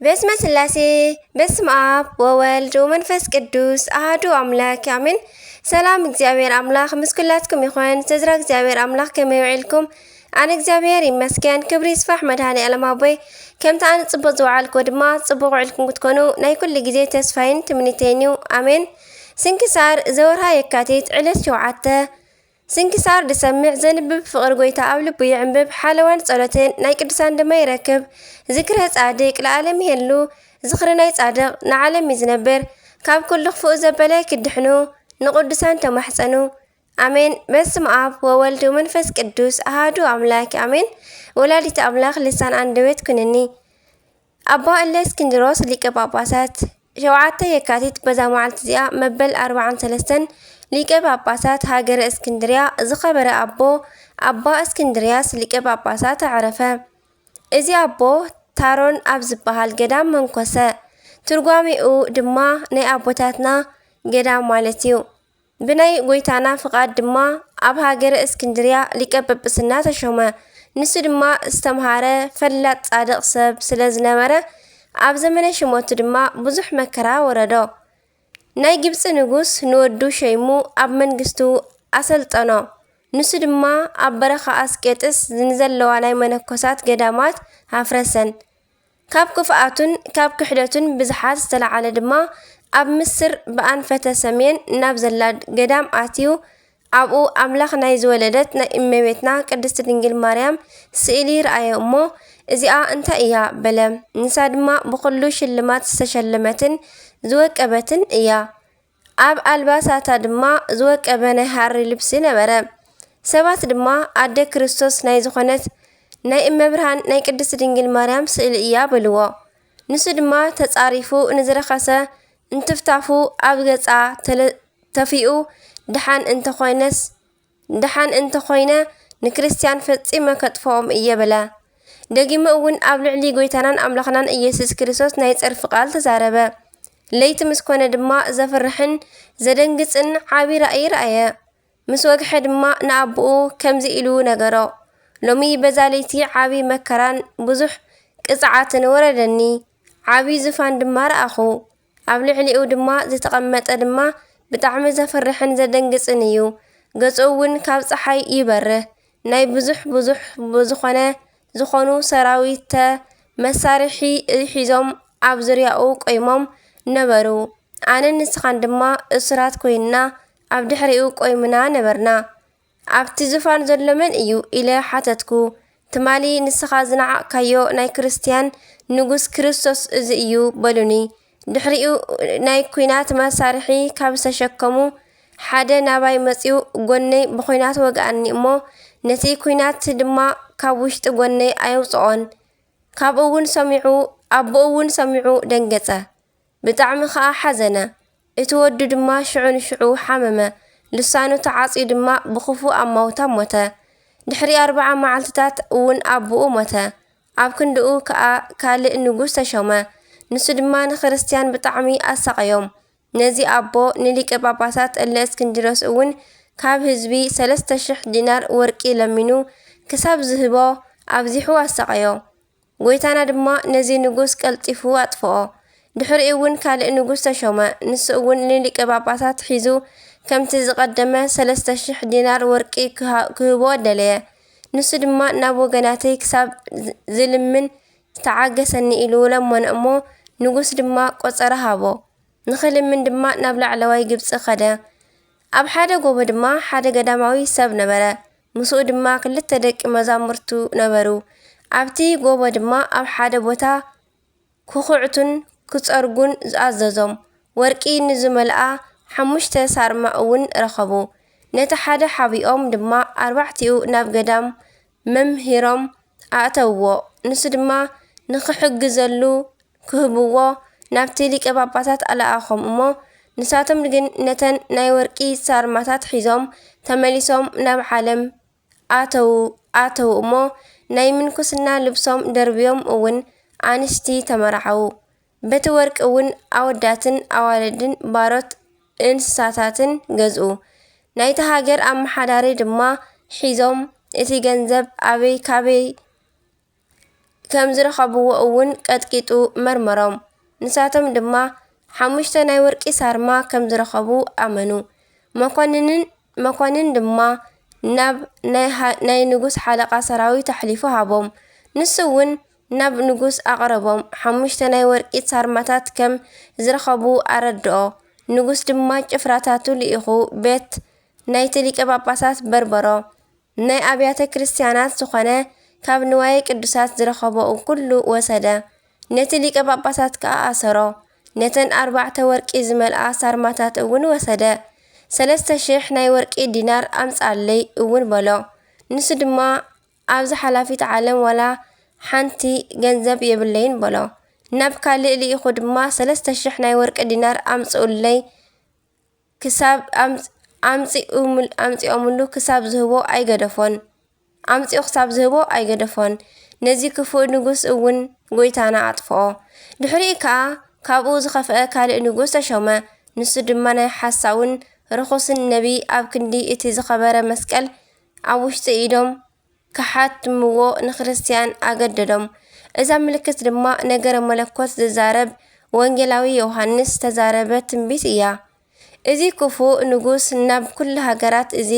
በስመ ስላሴ፣ በስመ ኣብ ወወልድ ወመንፈስ ቅዱስ ኣሃዱ ኣምላክ ኣሜን። ሰላም እግዚኣብሔር ኣምላክ ምስ ኩላትኩም ይኾን። ተዝራ እግዚኣብሔር ኣምላክ ከመይ ውዒልኩም? ኣነ እግዚኣብሔር ይመስገን፣ ክብሪ ይስፋሕ መድኃኔ ዓለም ኣቦይ። ከምቲ ኣነ ጽቡቕ ዝወዓልኩ ድማ ጽቡቕ ውዒልኩም ክትኮኑ ናይ ኩሉ ግዜ ተስፋይን ትምኒተይን እዩ። ኣሜን። ስንክሳር ዘወርሃ የካቲት ዕለት ሸውዓተ። ስንክሳር ድሰምዕ ዘንብብ ፍቕሪ ጎይታ ኣብ ልቡ ይዕንብብ፣ ሓለዋን ጸሎትን ናይ ቅዱሳን ድማ ይረክብ። ዝክረ ጻድቅ ለዓለም ይሄሉ፣ ዝኽሪ ናይ ጻድቕ ንዓለም እዩ ዝነብር። ካብ ኩሉ ክፉእ ዘበለ ክድሕኑ ንቅዱሳን ተማሕጸኑ። ኣሜን። በስመ ኣብ ወወልድ ወመንፈስ ቅዱስ ኣሃዱ ኣምላክ ኣሜን። ወላዲተ ኣምላክ ልሳን ኣንደበት ኩንኒ። ኣባ እለ እስክንድሮስ ሊቀ ጳጳሳት። ሸውዓተ የካቲት በዛ መዓልቲ እዚኣ መበል ኣርባዓን ሰለስተን ሊቀ ጳጳሳት ሃገረ እስክንድርያ ዝኸበረ ኣቦ ኣባ እስክንድርያስ ሊቀ ጳጳሳት ኣዕረፈ። እዚ ኣቦ ታሮን ኣብ ዝበሃል ገዳም መንኮሰ። ትርጓሜኡ ድማ ናይ ኣቦታትና ገዳም ማለት እዩ። ብናይ ጎይታና ፍቓድ ድማ ኣብ ሃገረ እስክንድርያ ሊቀ ጵጵስና ተሾመ። ንሱ ድማ ዝተምሃረ ፈላጥ ጻድቕ ሰብ ስለ ዝነበረ ኣብ ዘመነ ሽሞቱ ድማ ብዙሕ መከራ ወረዶ። ናይ ግብጺ ንጉስ ንወዱ ሸይሙ ኣብ መንግስቱ ኣሰልጠኖ። ንሱ ድማ ኣብ በረኻ ኣስቄጥስ ንዘለዋ ናይ መነኮሳት ገዳማት ኣፍረሰን። ካብ ክፍኣቱን ካብ ክሕደቱን ብዝሓት ዝተለዓለ ድማ ኣብ ምስር ብኣንፈተ ሰሜን ናብ ዘላ ገዳም ኣትዩ ኣብኡ ኣምላኽ ናይ ዝወለደት ናይ እመቤትና ቅድስት ድንግል ማርያም ስእሊ ረኣየ እሞ እዚኣ እንታይ እያ በለ። ንሳ ድማ ብኹሉ ሽልማት ዝተሸለመትን ዝወቀበትን እያ። ኣብ ኣልባሳታ ድማ ዝወቀበ ናይ ሃሪ ልብሲ ነበረ። ሰባት ድማ ኣደ ክርስቶስ ናይ ዝኾነት ናይ እመብርሃን ናይ ቅድስት ድንግል ማርያም ስእሊ እያ በልዎ። ንሱ ድማ ተጻሪፉ ንዝረኸሰ እንትፍታፉ ኣብ ገጻ ተለ- ተፊኡ ደሓን እንተኾይነስ ደሓን እንተኾይነ ንክርስትያን ፈጺመ ከጥፍኦም እየ በለ። ደጊሙ እውን ኣብ ልዕሊ ጎይታናን ኣምላኽናን ኢየሱስ ክርስቶስ ናይ ጸርፊ ቃል ተዛረበ። ለይቲ ምስ ኮነ ድማ ዘፍርሕን ዘደንግጽን ዓቢ ራእይ ረኣየ። ምስ ወግሐ ድማ ንኣቦኡ ከምዚ ኢሉ ነገሮ፣ ሎሚ በዛ ለይቲ ዓቢ መከራን ብዙሕ ቅጽዓትን ወረደኒ። ዓቢ ዙፋን ድማ ረኣኹ። ኣብ ልዕሊኡ ድማ ዝተቐመጠ ድማ ብጣዕሚ ዘፍርሕን ዘደንግጽን እዩ። ገጹ እውን ካብ ጸሓይ ይበርህ። ናይ ብዙሕ ብዙሕ ዝኾነ ዝኾኑ ሰራዊተ መሳርሒ ሒዞም ኣብ ዙርያኡ ቆይሞም ነበሩ። ኣነን ንስኻን ድማ እሱራት ኮይንና ኣብ ድሕሪኡ ቆይምና ነበርና። ኣብቲ ዙፋን ዘሎ መን እዩ? ኢለ ሓተትኩ። ትማሊ ንስኻ ዝነዓቕካዮ ናይ ክርስትያን ንጉስ ክርስቶስ እዚ እዩ በሉኒ። ድሕሪኡ ናይ ኲናት መሳርሒ ካብ ዝተሸከሙ ሓደ ናባይ መጺኡ ጎነይ ብኲናት ወግኣኒ እሞ ነቲ ኲናት ድማ ካብ ውሽጢ ጎነይ ኣየውጽኦን። ካብኡ እውን ሰሚዑ ኣቦኡ እውን ሰሚዑ ደንገጸ። ብጣዕሚ ኸኣ ሓዘነ። እቲ ወዱ ድማ ሽዑ ንሽዑ ሓመመ። ልሳኑ ተዓጽዩ ድማ ብኽፉእ ኣማውታ ሞተ። ድሕሪ ኣርብዓ መዓልትታት እውን ኣቦኡ ሞተ። ኣብ ክንድኡ ከኣ ካልእ ንጉስ ተሾመ። ንሱ ድማ ንክርስትያን ብጣዕሚ ኣሳቐዮም። ነዚ ኣቦ ንሊቀ ጳጳሳት እለ እስክንድሮስ እውን ካብ ህዝቢ ሰለስተ ሽሕ ዲናር ወርቂ ለሚኑ ክሳብ ዝህቦ ኣብዚሑ ኣሳቐዮ። ጎይታና ድማ ነዚ ንጉስ ቀልጢፉ ኣጥፍኦ። ድሕሪኡ እውን ካልእ ንጉስ ተሾመ። ንሱ እውን ንሊቀ ጳጳሳት ሒዙ ከምቲ ዝቐደመ ሰለስተ ሽሕ ዲናር ወርቂ ክሃ- ክህቦ ደለየ። ንሱ ድማ ናብ ወገናተይ ክሳብ ዝ- ዝልምን ተዓገሰኒ ኢሉ ለመኖ እሞ ንጉስ ድማ ቆጸራ ሃቦ። ንኽልምን ድማ ናብ ላዕለዋይ ግብጺ ኸደ። ኣብ ሓደ ጎቦ ድማ ሓደ ገዳማዊ ሰብ ነበረ። ምስኡ ድማ ክልተ ደቂ መዛሙርቱ ነበሩ። ኣብቲ ጎቦ ድማ ኣብ ሓደ ቦታ ክኹዕቱን ክጸርጉን ኣዘዞም። ወርቂ ንዝመልኣ ሓሙሽተ ሳርማ እውን ረኸቡ። ነቲ ሓደ ሓቢኦም ድማ ኣርባዕቲኡ ናብ ገዳም መምህሮም ኣእተውዎ። ንሱ ድማ ንኽሕግዘሉ ክህብዎ ናብቲ ሊቀ ጳጳሳት ኣለኣኾም እሞ፣ ንሳቶም ግን ነተን ናይ ወርቂ ሳርማታት ሒዞም ተመሊሶም ናብ ዓለም ኣተዉ ኣተዉ እሞ፣ ናይ ምንኩስና ልብሶም ደርብዮም እውን ኣንስቲ ተመራዓዉ። በቲ ወርቂ እውን ኣወዳትን ኣዋልድን ባሮት እንስሳታትን ገዝኡ። ናይታ ሃገር ኣመሓዳሪ ድማ ሒዞም፣ እቲ ገንዘብ ኣበይ ካበይ ከም ዝረኸብዎ እውን ቀጥቂጡ መርመሮም። ንሳቶም ድማ ሓሙሽተ ናይ ወርቂ ሳርማ ከም ዝረኸቡ ኣመኑ። መኮንንን መኮንን ድማ ናብ ናይ ሃ- ናይ ንጉስ ሓለቓ ሰራዊት ኣሕሊፉ ሃቦም። ንሱ እውን ናብ ንጉስ ኣቕረቦም። ሓሙሽተ ናይ ወርቂ ሳርማታት ከም ዝረኸቡ ኣረድኦ። ንጉስ ድማ ጭፍራታቱ ልኢኹ ቤት ናይቲ ሊቀ ጳጳሳት በርበሮ። ናይ ኣብያተ ክርስቲያናት ዝኾነ ካብ ንዋየ ቅዱሳት ዝረኸቦ ኩሉ ወሰደ። ነቲ ሊቀ ጳጳሳት ከኣ ኣሰሮ። ነተን ኣርባዕተ ወርቂ ዝመልኣ ሳርማታት እውን ወሰደ። ሰለስተ ሽሕ ናይ ወርቂ ዲናር ኣምጻለይ እውን በሎ። ንሱ ድማ ኣብዚ ሓላፊት ዓለም ዋላ ሓንቲ ገንዘብ የብለይን በሎ። ናብ ካልእ ልኢኹ ድማ ሰለስተ ሽሕ ናይ ወርቂ ዲናር ኣምጽኡለይ ክሳብ ኣምጽ- ኣምጺኡምል- ኣምጺኦምሉ ክሳብ ዝህቦ ኣይገደፎን። ኣምጺኡ ክሳብ ዝህቦ ኣይገደፎን። ነዚ ክፉእ ንጉስ እውን ጎይታና ኣጥፍኦ። ድሕሪኡ ከኣ ካብኡ ዝኸፍአ ካልእ ንጉስ ተሾመ። ንሱ ድማ ናይ ሓሳውን ርኹስን ነቢይ ኣብ ክንዲ እቲ ዝኸበረ መስቀል ኣብ ውሽጢ ኢዶም ክሓትምዎ ንክርስትያን ኣገደዶም። እዛ ምልክት ድማ ነገረ መለኮት ዝዛረብ ወንጌላዊ ዮሃንስ ተዛረበ ትንቢት እያ። እዚ ክፉእ ንጉስ ናብ ኩሉ ሃገራት እዚ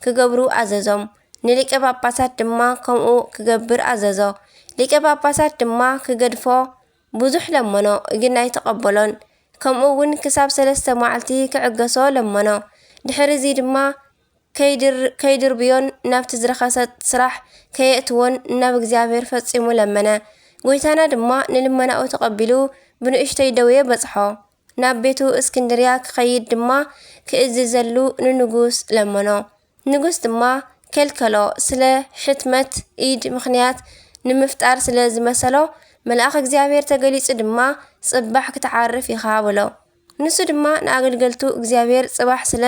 ክገብሩ ኣዘዞም። ንሊቀ ጳጳሳት ድማ ከምኡ ክገብር ኣዘዞ። ሊቀ ጳጳሳት ድማ ክገድፎ ብዙሕ ለመኖ፣ ግን ኣይተቐበሎን። ከምኡ እውን ክሳብ ሰለስተ መዓልቲ ክዕገሶ ለመኖ። ድሕሪ እዚ ድማ ከይድር- ከይድርብዮን ናብቲ ዝረኸሰ ስራሕ ከየእትዎን ናብ እግዚኣብሔር ፈጺሙ ለመነ። ጎይታና ድማ ንልመናኡ ተቐቢሉ ብንእሽተይ ደዌ በጽሖ። ናብ ቤቱ እስክንድርያ ክኸይድ ድማ ክእዝዘሉ ንንጉስ ለመኖ። ንጉስ ድማ ከልከሎ። ስለ ሕትመት ኢድ ምኽንያት ንምፍጣር ስለ ዝመሰሎ፣ መልኣኽ እግዚኣብሔር ተገሊጹ ድማ ጽባሕ ክትዓርፍ ኢኻ በሎ። ንሱ ድማ ንኣገልገልቱ እግዚኣብሔር ጽባሕ ስለ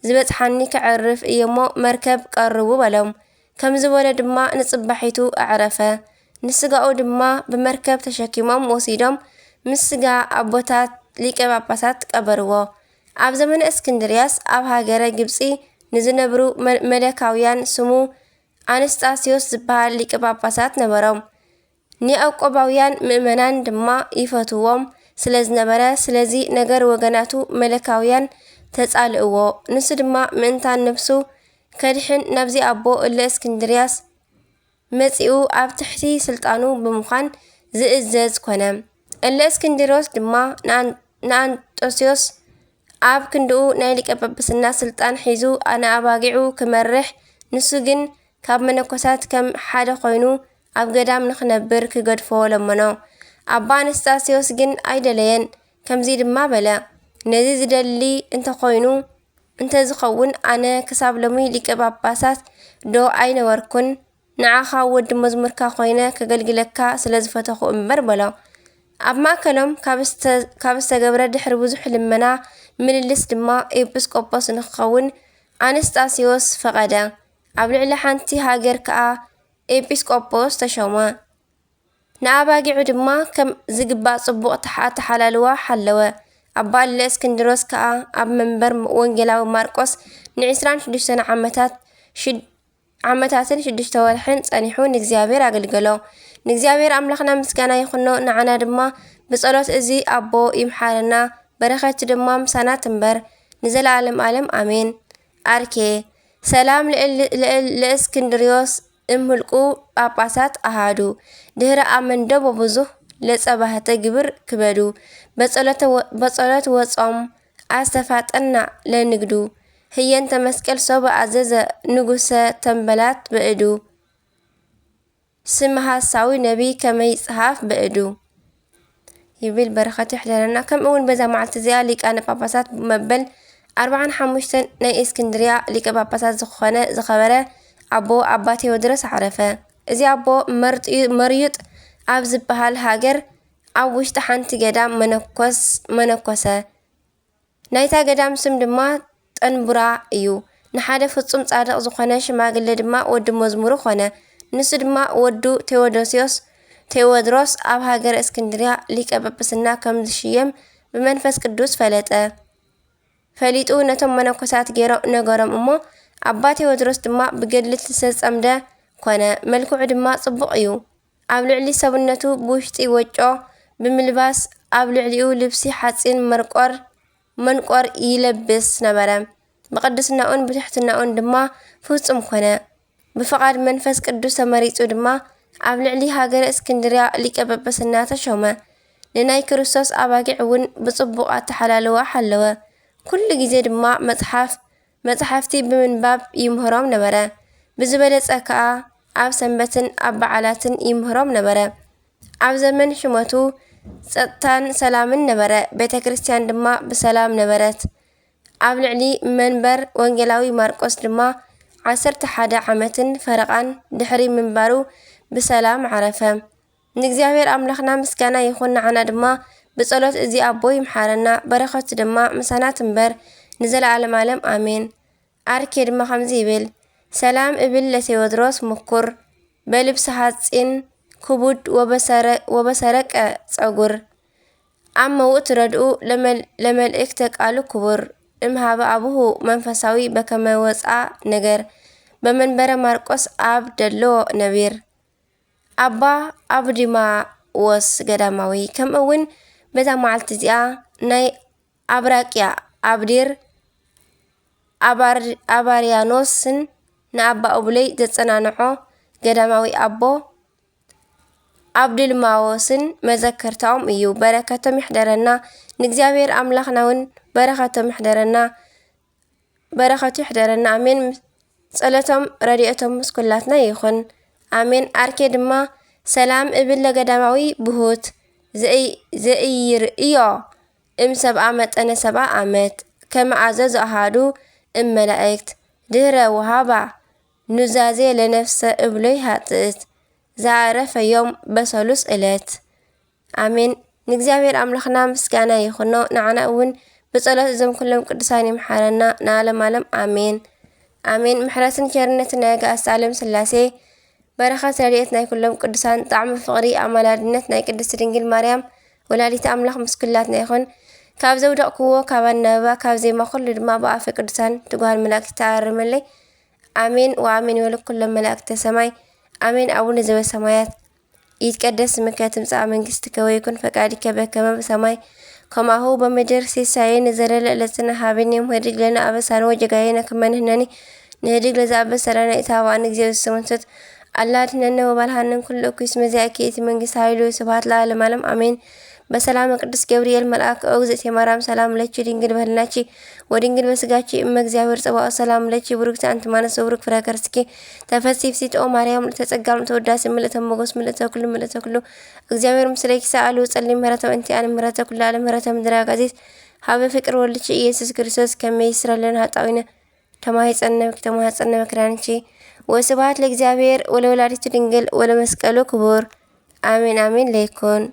ዝበጽሓኒ ክዕርፍ እየሞ መርከብ ቀርቡ በሎም። ከም ዝበሎ ድማ ንጽባሒቱ ኣዕረፈ። ንስጋኡ ድማ ብመርከብ ተሸኪሞም ወሲዶም ምስ ስጋ ኣቦታት ሊቀ ጳጳሳት ቀበርዎ። ኣብ ዘመነ እስክንድርያስ ኣብ ሃገረ ግብጺ ንዝነብሩ መ- መለካውያን ስሙ ኣንስጣስዮስ ዝበሃል ሊቀ ጳጳሳት ነበሮም። ንያዕቆባውያን ምእመናን ድማ ይፈትዎም ስለ ዝነበረ፣ ስለዚ ነገር ወገናቱ መለካውያን ተጻልእዎ። ንሱ ድማ ምእንታን ነፍሱ ከድሕን ናብዚ ኣቦ እለ እስክንድርያስ መጺኡ ኣብ ትሕቲ ስልጣኑ ብምዃን ዝእዘዝ ኮነ። እለ እስክንድሮስ ድማ ንኣን- ንኣንጦስዮስ ኣብ ክንድኡ ናይ ሊቀ ጳጳስና ስልጣን ሒዙ ንኣባጊዑ ክመርሕ፣ ንሱ ግን ካብ መነኮሳት ከም ሓደ ኮይኑ ኣብ ገዳም ንኽነብር ክገድፎ ለመኖ። ኣባ ኣንስጣስዮስ ግን ኣይደለየን። ከምዚ ድማ በለ፣ ነዚ ዝደሊ እንተኾይኑ እንተዝኸውን ኣነ ክሳብ ሎሚ ሊቀ ጳጳሳት ዶ ኣይነበርኩን? ንዓኻ ወዲ መዝሙርካ ኮይነ ከገልግለካ ስለ ዝፈተኹ እምበር በሎ። ኣብ ማእከሎም ካብ ዝተ- ካብ ዝተገብረ ድሕሪ ብዙሕ ልመና ምልልስ ድማ ኤጲስቆጶስ ንክኸውን ኣንስጣስዮስ ፈቐደ። ኣብ ልዕሊ ሓንቲ ሃገር ከኣ ኤጲስቆጶስ ተሾመ። ንኣባጊዑ ድማ ከም ዝግባእ ጽቡቕ ተሓ- ኣተሓላልዋ ሓለወ። ኣባ እለ እስክንድሮስ ከኣ ኣብ መንበር ወንጌላዊ ማርቆስ ንዒስራን ሽዱሽተን ዓመታት ሽድ- ዓመታትን ሽዱሽተ ወርሕን ጸኒሑ ንእግዚኣብሔር ኣገልገሎ። ንእግዚኣብሔር ኣምላኽና ምስጋና ይኹኖ፣ ንዓና ድማ ብጸሎት እዚ ኣቦ ይምሓረና፣ በረኸቱ ድማ ምሳና ትንበር ንዘለዓለም ዓለም ኣሜን። ኣርኬ ሰላም ለእል- ለእል- ለእስክንድርዮስ እምህልቁ ጳጳሳት ኣሃዱ ድህረ ኣመንዶ በብዙህ ለጸባህተ ግብር ክበዱ በጸሎተ ወ- በጸሎት ወጾም ኣስተፋጠና ለንግዱ ህየንተ መስቀል ሶበ ኣዘዘ ንጉሰ ተንበላት በእዱ ስም ሐሳዊ ነቢይ ከመይ ይጽሐፍ በእዱ ይብል በረኸቱ ይሕደረና። ከምኡ እውን በዛ መዓልቲ እዚኣ ሊቃነ ጳጳሳት መበል ኣርባዓን ሓሙሽተን ናይ እስክንድርያ ሊቀ ጳጳሳት ዝኾነ ዝኸበረ ኣቦ ኣባ ቴዎድሮስ ዓረፈ። እዚ ኣቦ መርጥዩ- መርዩጥ ኣብ ዝበሃል ሃገር ኣብ ውሽጢ ሓንቲ ገዳም መነኮስ መነኮሰ። ናይታ ገዳም ስም ድማ ጠንቡራ እዩ። ንሓደ ፍጹም ጻድቕ ዝኾነ ሽማግለ ድማ ወዲ መዝሙሩ ኾነ። ንሱ ድማ ወዱ ቴዎዶስዮስ ቴዎድሮስ ኣብ ሃገረ እስክንድርያ ሊቀ ጳጳስና ከም ዝሽየም ብመንፈስ ቅዱስ ፈለጠ። ፈሊጡ ነቶም መነኮሳት ገይሮ- ነገሮም እሞ ኣባ ቴዎድሮስ ድማ ብገድሊ ዝተጸምደ ኮነ። መልክዑ ድማ ጽቡቕ እዩ። ኣብ ልዕሊ ሰብነቱ ብውሽጢ ወጮ ብምልባስ ኣብ ልዕሊኡ ልብሲ ሓጺን መርቆር መንቆር ይለብስ ነበረ። ብቅድስናኡን ብትሕትናኡን ድማ ፍጹም ኮነ። ብፍቓድ መንፈስ ቅዱስ ተመሪጹ ድማ ኣብ ልዕሊ ሃገረ እስክንድርያ ሊቀ ጳጳስና ተሾመ። ንናይ ክርስቶስ ኣባጊዕ እውን ብጽቡቕ ኣተሓላልዋ ሓለወ። ኩሉ ግዜ ድማ መጽሓፍ መጽሓፍቲ ብምንባብ ይምህሮም ነበረ። ብዝበለጸ ከኣ ኣብ ሰንበትን ኣብ በዓላትን ይምህሮም ነበረ። ኣብ ዘመን ሽመቱ ጸጥታን ሰላምን ነበረ። ቤተ ክርስቲያን ድማ ብሰላም ነበረት። ኣብ ልዕሊ መንበር ወንጌላዊ ማርቆስ ድማ ዓሰርተ ሓደ ዓመትን ፈረቓን ድሕሪ ምንባሩ ብሰላም ዓረፈ። ንእግዚኣብሔር ኣምላኽና ምስጋና ይኹን፣ ንዓና ድማ ብጸሎት እዚ ኣቦ ይምሓረና፣ በረኸቱ ድማ ምሳና ትንበር ንዘለዓለም ዓለም ኣሜን። ኣርኬ ድማ ከምዚ ይብል፣ ሰላም እብል ለቴዎድሮስ ምኩር፣ በልብሲ ሓጺን ክቡድ ወበሰረ-፣ ወበሰረቀ ጸጉር፣ ኣብ መውት ረድኡ ለመል-፣ ለመልእክተ ቃሉ ክቡር፣ እምሃበ ኣቡሁ መንፈሳዊ በከመ ወፅኣ ነገር፣ በመንበረ ማርቆስ ኣብ ደሎ ነቢር። ኣባ ኣብዲማዎስ ገዳማዊ፣ ከምኡ እውን በዛ መዓልቲ እዚኣ ናይ ኣብራቅያ ኣብዲር ኣባር-፣ ኣባርያኖስን ንኣባ ኡብለይ ዘጸናንዖ ገዳማዊ ኣቦ ኣብድልማዎስን መዘከርታኦም እዩ። በረከቶም ይሕደረና። ንእግዚኣብሔር ኣምላኽና እውን በረከቶም ይሕደረና። በረከቱ ይሕደረና። ኣሜን። ጸሎቶም ረድኤቶም ምስ ኩላትና ይኹን። ኣሜን። ኣርኬ ድማ ሰላም እብል ለገዳማዊ ብሁት ዘእይ-፣ ዘእይርእዮ እም ሰብኣ መጠነ ሰብኣ ዓመት ከመ ኣዘዞ ኣሃዱ እም መላእክት ድህረ ወሃባ ኑዛዜ ለነፍሰ እብሎይ ሃጥእት ዘኣረፈዮም በሰሉስ እለት። ኣሜን። ንእግዚኣብሔር ኣምላኽና ምስጋና ይኹኖ፣ ንዓና እውን ብጸሎት እዞም ኩሎም ቅዱሳን ይምሓረና ንዓለም ዓለም። ኣሜን። ኣሜን። ምሕረትን ቸርነትን ናይ ኣጋእዝተ ዓለም ስላሴ፣ በረኸት ረድኤት ናይ ኩሎም ቅዱሳን፣ ጣዕሚ ፍቕሪ ኣማላድነት ናይ ቅድስቲ ድንግል ማርያም ወላዲተ ኣምላኽ ምስ ኩላትና ይኹን። ካብ ዘውደቕክዎ ካብ ኣናብባ፣ ካብ ዜማ ኩሉ ድማ ብኣፈ ቅዱሳን ትጉሃን መላእክቲ ተኣርመለይ። ኣሜን ወኣሜን ይበሉ ኩሎም መላእክተ ሰማይ። ኣሜን። ኣቡነ ዘበሰማያት ይትቀደስ ስምከ ትምጻእ መንግስትከ ወይኩን ፈቃድከ በከመ በሰማይ ከማሁ በምድር። ሲሳየነ ዘለለ ዕለትነ ሀበነ ዮም፣ ህድግ ለነ አበሳነ ወጌጋየነ ከመ ንሕነኒ ንህድግ ለዘአበሰ ለነ ኢታብአነ እግዚኦ ዘስሙንስት አላ አድህነነ ወባልሃነ እምኩሉ እኩይ እስመ ዚአኪ ይእቲ መንግስት ኃይል ወስብሐት ለዓለመ ዓለም አሜን። በሰላመ ቅዱስ ገብርኤል መልአክ ኦ እግዝእትየ ማርያም ሰላም ለኪ ድንግል በህልናኪ ወድንግል በስጋኪ እመ እግዚአብሔር ጸባኦት ሰላም ለኪ ብሩክቲ አንቲ እም አንስት ወብሩክ ፍሬ ከርስኪ ተፈሲ ፍሲት ኦ ማርያም ምልዕተ ጸጋ ምልዕተ ውዳሴ ምልዕተ ሞገስ ምልዕተ ኩሉ ምልዕተ ኩሉ እግዚአብሔር ምስሌኪ ሰአሉ ጸሊ ምህረተ ወእንቲ አን ምህረተ ኩሉ ዓለም ምህረተ ምድር አጋዚት ሀበ ፍቅር ወልድኪ ኢየሱስ ክርስቶስ ከመ ይስረለነ ኃጣዊነ ተማሂጸነ ተማህጸነ መክራንቺ። ወስብሐት ለእግዚአብሔር ወለወላዲቱ ድንግል ወለመስቀሉ ክቡር። አሜን አሜን ለይኩን።